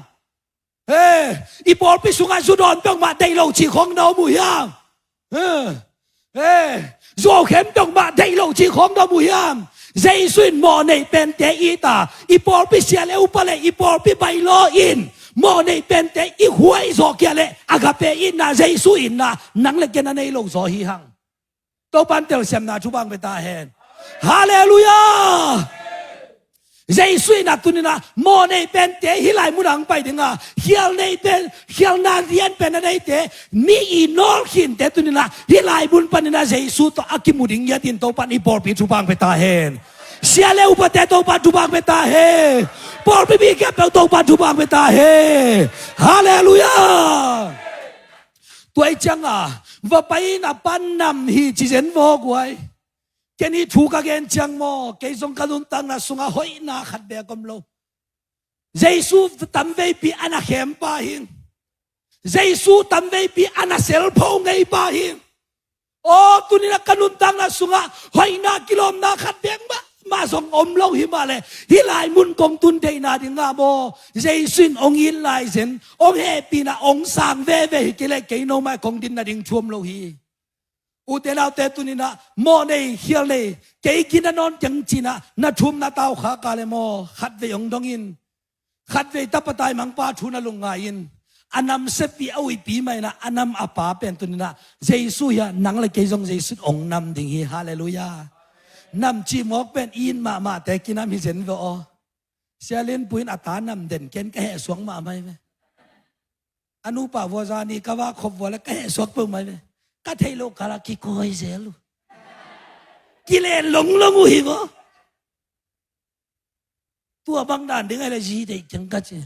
He, i pawlpi sungah zu dawn peuhmah deih lo cih khawng na om uh hiam? He, he, zuau khem peuhmah deih lo cih khawng na om uh hiam? Jesu in mawh neih pente it a, i pawlpi sia le upa le i pawlpi bylaw in mawh neih pente i huai zawh kia le agape itna, Jesu itna nang le ken a nei lo zaw hi hang. Topan telsiamna thupha hong pia ta hen. Halleluiah. Jesu in a tuninah mawh neih pente hih lai munah hong pai dinga, khial neih pen, khialna lian pen a neite, mi i nawlkhinte tuninah hih lai mun paninah Jesu tawh a kimu ding ngiatin Topan i pawlpi thupha hong pia ta hen. Sia le upate Topan thupha hong pia ta hen. Pawlpi mi khempeuh Topan thupha hong pia ta hen. Halleluiah. Tua ih cianga va pai in a pan nam hi ci zen ve aw guai. Ken hih thu ka gen ciang maw, kei zong ka nuntakna sungah hoihna khat beek om lo. Jesu tamveipi a na khem pa hi. Jesu tamveipi a na selpho ngei pa hi. Aw, tuninah ka nuntakna sungah hoihna kilawmna khat beek mahmah zong om lo hi mah leh, hih lai mun kong tun deihna dingah maw, Jesu in hong it lai zen, hong hehpihna hong sang veve hi kei leh kei nomah kong din nading thu om lo hi. Ute naute, tuninah mawh nei khial nei, kei gina nawn keng cinah na thumna tau khak a le maw, khatvei hong dong in. Khatvei tapa taimangpa thu na lungngai in. A namsiapi a uihpi mah inah a nam a pa pen tuninah Jesu hi a, nang le kei zong Jesu in hong nam ding hi. Halleluiah. Nam cihmawk pen it mahmahte kinam hi zen ve aw. Sia Lianpu in a ta nam den ken ka hehsuak mahmah hi ve. A nupa vua zani ka va khop vua le ka hehsuak peuhmah hi ve. Ka theih loh kala kikawi zel uh. Kilen longlong uh hi ve aw. Tua bang dan ding ahi le zi deih keng ka ci.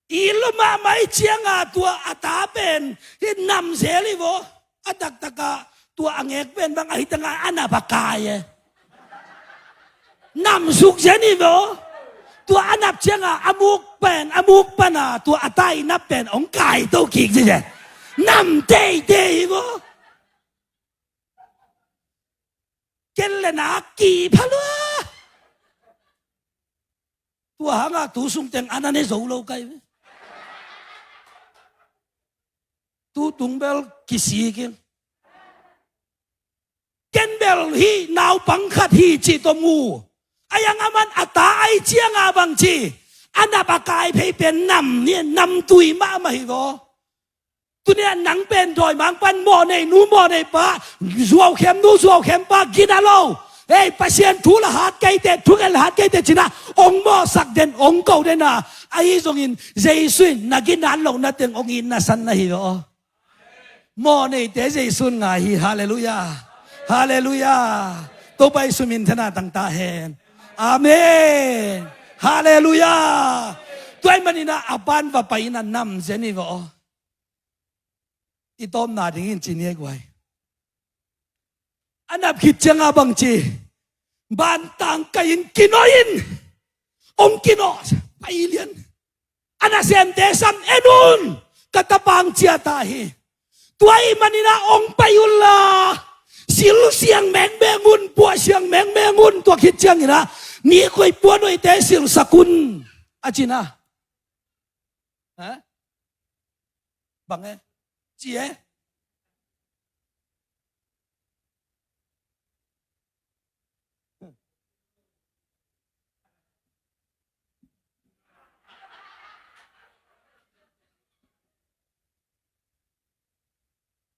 I lo mahmah ih cianga tua a ta pen hih nam zel hi ve aw. A taktaka tua a ngek pen bang ahi tanga a nap a kai e. Nam suk zen hi ve aw. Tua a nap cianga a muk pen, a muk pana tua a tai nap pen hong kai to kik ci zen. Nam teitei hi ve aw. Ken le na kipha lua. Tua hanga tu sung teng a na ne zo lo kai ve. Tu tung bel kisik in. Ken bel hih naupang khat hi cih tawh mu. A yang a man a ta ahi cianga bang ci. A nap a kai phei pen nam ni, namtui mahmah hi ve aw. Tuni a nang pen dawimangpan mawh nei nu mawh nei pa, zuaukhem nu zuaukhem pa gina lo. Ei, Pasian thu la hat keite, thunget la hat keite cinah hong mawhsak den, hong ko dena. Ahi zongin Jesu in na gina loh na teng hong itna san na hi ve aw. Mawh neite Jesu in ngai hi. Halleluiah. Halleluiah. Topa Jesu min thangna tang ta hen. Amen. Halleluiah. Tua ih maninah a pan va pai in a nam zen hi ve aw. I tawpna dingin ci ni e guai. A nap khit cianga bang ci. Bantang kai in kinawh in. Hong kinawh. Pai lian. A nasemte sam en un. Ka tapang cia ta hi. Tua ahih manin ah hong pai unla, silsiang mengmeng un, puahsiang mengmeng un, tua khit ciangin ah mi koi puanhoihte silsak un, a ci na. Ha? Bang e? Ci e?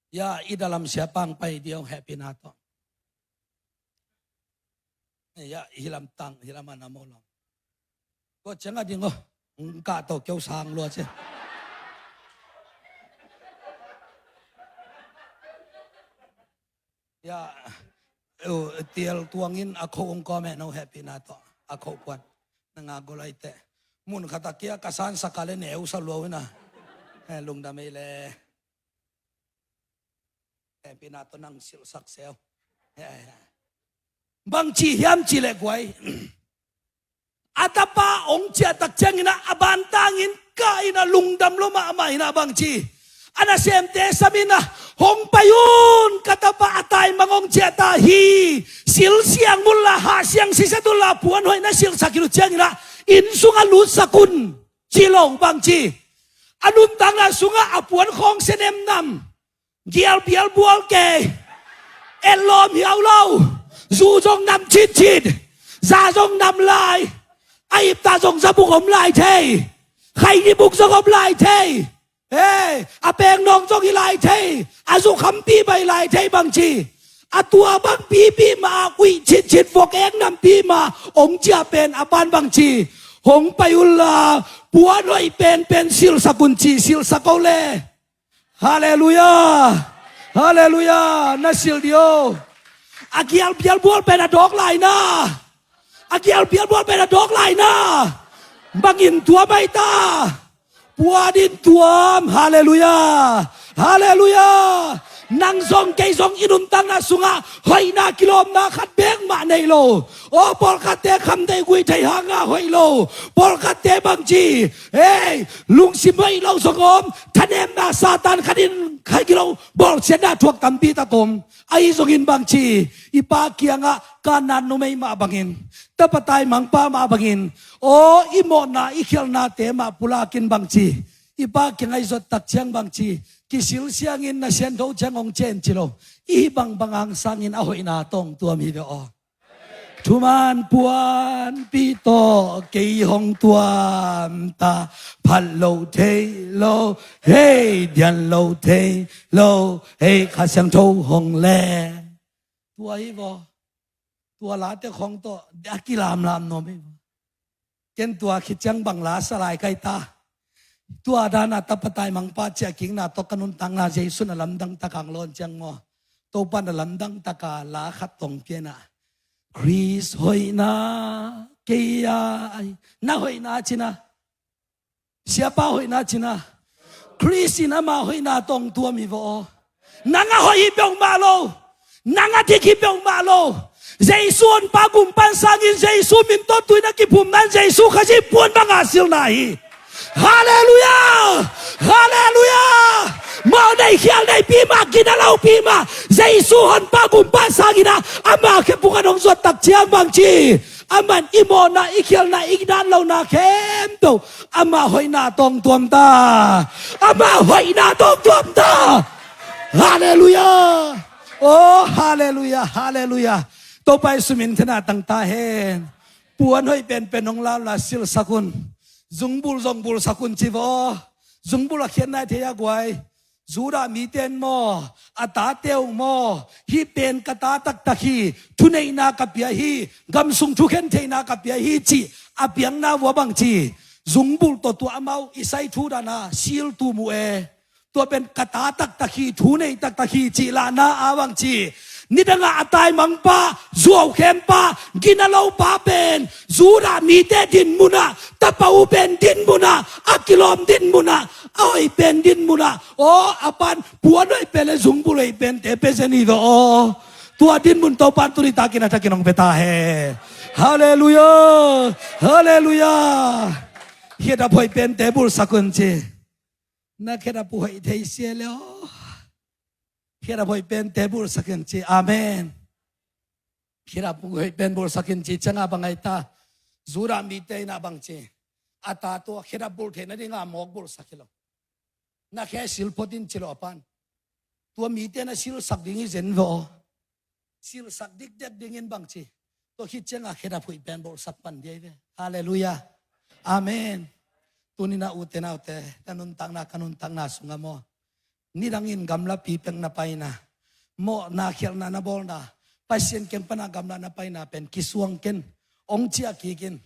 Ya, i dalam siapa hong pai ding, hehpihna tawh. Ya, hilam tang, hilam a na mo lo. Ko ciang a ding o. Hong kah to keu sang lua ci. Ya, uh, tial tuangin a khoh hong kawm e, no hehpihna tawh. A khoh puan. Na nga gol ai te. Mun khat a kia ka san sak a le neu sa lua uh na. Eh, lungdam ei le. Hehpihna tawh nang silhsak seu. Ya, ya. Bang ci hiam ci le guai. A tapa hong ciah tak ciangin ah a bantangin kah in ah lungdam lo mahmah in ah bang ci. A nasemte sam in ah hong pai un, ka tapa a taimang hong ciah ta hi. Silsiang unla, hahsiang siset unla, puanhoih na silhsak khit uh ciangin ah inn sungah lutsak un, ci lo bang ci. A nuntakna sungah a puan khawng se nemnam. Gialbial bual kei. Etlawm hiau lo. Zu zong nam citcit. Za zong nam lai. A ipta zong zabuk om lai thei. Khaini buk zong om lai thei. Hei, a peng nawng zong hi lai thei. A zu khampi bai lai thei bang ci. A tua bang pipi mah a uih citcit vok eng nampi mah hong ciah pen a pan bang ci. Hong pai unla, puanhoih penpen silhsak un ci, silhsak o le. Halleluiah. Halleluiah. Na silh dih o. A gialbial bual pen a dawk lai na. A gialbial bual pen a dawk lai na. Bangin tuam ai ta. Puan in tuam. Halleluiah. Halleluiah. Nang zong kei zong i nuntakna sungah hoihna kilawmna khat bek mah nei lo. Aw, pawlkhatte kham deih gui thei hanga hoih lo. Pawlkhatte bang ci. Hei, lungsim hoih lo zong om. Thanemna Satan khat in khai kilo bawlsiatna thuak tampi tak om. Ahi zongin bang ci, i Pa kiangah Kanaan numei mah bangin, tapa taimangpa mah bangin, aw, i mawhna i khialhnate mah pulakin bang ci, i Pa kiangah i zot tak ciang bang ci, kisil siangin na siantho ciang hong ciah in ci lo. I hih bangbang hang sangin a hoihna tawh hong tuam hi ve aw. Thuman puanpi tawh kei hong tuam ta, phat lo thei lo, hei, dian lo thei lo, hei, Kha Siangtho hong le. Tua hi vaw. Tua late khawng tawh a kilamlam nuam hi vaw. Ken tua khit ciang bang la sa lai kai ta. Tua dana tapa taimangpa ciahkikna tawh ka nuntakna Jesu na lamdang taka hong lawn ciang maw, Topa na lamdang taka la khat tawh hong pia in ah, Khrist hoihna kei a, ai, na hoihna ci na. Siapa hoihna ci na. Khrist in ama hoihna tawh hong tuam hi vaw aw. Nang a hoih hi peuhmah lo. Nang a dik hi peuhmah lo. Jesu Honpa Gumpa in sangin Jesu min tawh tui na kiphumna in Jesu Khazih puan banga silhna hi. Halleluiah. Halleluiah. Mawh nei khial neipi mah, gina lopi mah, Jesu Honpa Gumpa in sangin ah ama khephung ah hong zuat tak ciang bang ci. Aman i mawhna, i khialhna, i ginat lohna khempeuh ama hoihna tawh hong tuam ta. Ama hoihna tawh hong tuam ta. Halleluiah. Oh, halleluiah, halleluiah. Topa i sum in thena tang ta hen. Puan hoih penpen hong la unla silhsak un. Zungbul zong bulsak un ci vaw. Zungbul a khiatna i thei a guai. Judah mite in maw, a tate uh maw, hih pen ka ta taktak hi, thuneihna ka pia hi, gamsung thukhen theihna ka pia hi cih a piakna vua bang ci. Zungbulh tawh tua amau Isai thu dana sil tum uh e. Tua pen ka ta taktak hi, thu nei taktak hi cih lahna a bang ci. Nidangah a taimangpa, zuaukhempa, gina lopa pen Judah mite dinmunah, tapa uh pen dinmunah, a kilawm dinmunah, a hoih pen dinmunah, aw, a pan puan hoih pen le zungbulh hoih pente pia zen hi ve aw. Tua dinmun Topa in tuni takin a thakin hong pia ta hen. Halleluiah. Halleluiah. Khedap hoih pente bulhsak un ci. Na khedap uh hoih thei sia le aw. Khedap hoih pente bulhsak in ci. Amen. Khedap hoih pen bulhsak in ci ciangah bang ai ta? Judah mite in ah bang ci? A ta tua khedap bulh theih nadingah mawk bulhsak hi lo. Na khe sil phot in ci lo a pan. Tua mite na silsak ding hi zen ve aw. Silsak dikdek dingin bang ci? Tua khit ciangah khedap hoih pen bulhsak pan ding hi ve. Halleluiah. Amen. Tuni-in ah ute naute, na nuntakna, ka nuntakna sungah maw, nidangin gamlapi pek na paina, mawhna khialhna na bawlna, Pasian kiang pana gamla na paina pen kisuang ken, hong ciah kik in.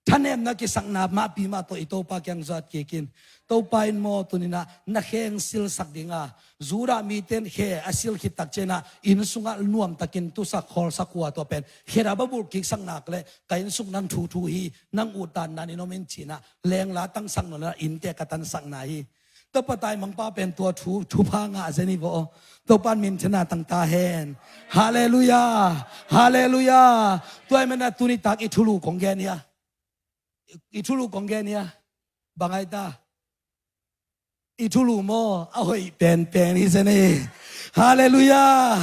Thanemna kisakna mahpi mah tawh i Topa kiang zuat kik in. Topa in maw tuni-in ah na khe hong silsak ding a, Judah mite in khe a sil khit tak ciangin ah inn sungah nuamtakin tusak khawlsak uh a, tua pen khedap a bulh kiksak nak leh ka inn sung nang thuthu hi, nang utdandan in om in ci-in ah lengla tangsak nawn lo-in ah innte ka tansakna hi. Tapa taimangpa pen tua thu, thupha ngah zen hi ve aw. Topa'n minthanna tang ta hen. Halleluiah. Halleluiah. Tua ahih manin ah tuni tak i thulu kong gen hi a. I thulu kong gen hi a. Bang ai ta? I thulu maw, a hoih penpen hi zen hi. Halleluiah.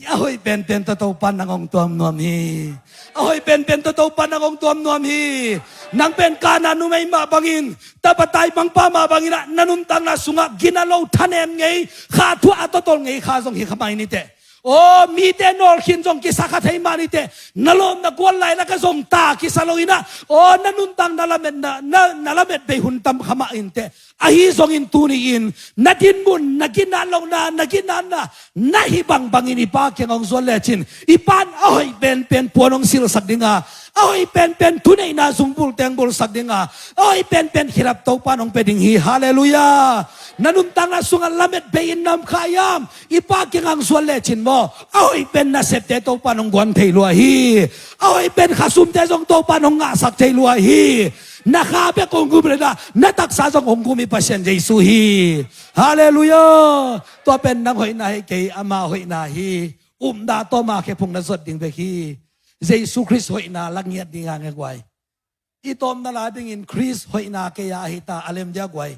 A hoih penpen tawh Topa'n nang hong tuam nuam hi. A hoih penpen tawh Topa'n nang hong tuam nuam hi. Nang pen Kanaan numei mah bangin, tapa taimangpa mah bangin ah na nuntakna sungah gina lo, thanem ngei, kha thuah a totol ngei kha zong hi kha mah hi ni teh. Aw, mite nawlkhin zong kisa kha thei mah ni teh. Na lawmna gual lai lakah zong ta kisa lo-in ah, aw, na nuntakna lametna, na, na lamet bei hun tam kha mah in teh. Ahi zongin tuni-in na dinmun, na ginat lohna, na ginatna, na hih bangbangin i Pa kiang hong zuan lecin, i Pa'n a hoih penpen puan hong silsak ding a, a hoih penpen thuneihna zungbulhte hong bulhsak ding a, a hoih penpen khedap Topa'n hong pia ding hi. Halleluiah. Na nuntakna sungah lamet bei-in nam kha hiam? I Pa kiang hong zuan lecin maw, a hoih pen nasepte Topa'n hong guan thei lua hi. A hoih pen khasumte zong Topa'n hong ngahsak thei lua hi. Na kha bek hong gum leh na, na taksa zong hong gum i Pasian Jesu hi. Halleluiah. Tua pen nang hoihna hi kei, ama hoihna hi. Upna tawh ama khephung na zuat ding bek hi. Jesu Khrist hoihna la ngiat ding hang e guai. I tawpna la dingin Khrist hoihna kei a hi ta, a lem dia guai.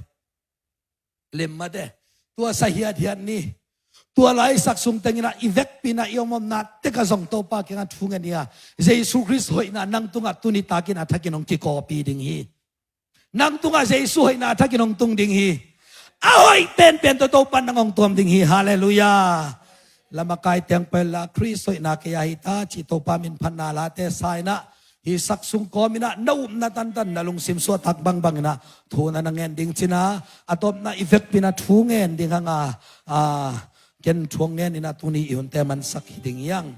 Lem mate. Tua sa hiathiat ni. Tua laisak sung tengin ah i vekpi-in ah i om omna tekah zong Topa kiangah thu ngen ni a. Jesu Khrist hoihna nang tungah tuni takin a thakin hong kikawpi ding hi. Nang tungah Jesu hoihna a thakin hong tung ding hi. A hoih penpen tawh Topa'n nang hong tuam ding hi. Halleluiah. Lamakaite hong pai la, Khrist hoihna kei a hi ta, ci Topa min phatna late sa-in ah, hih sak sung kawmin ah na upna tantan, na lungsim suahtak bangbangin ah thu na na ngen ding cin a, a tawpna i vekpi-in ah thu ngen ding hang a, a, ken thu hong ngen in ah tuni i hunte mansak hi ding hi hang.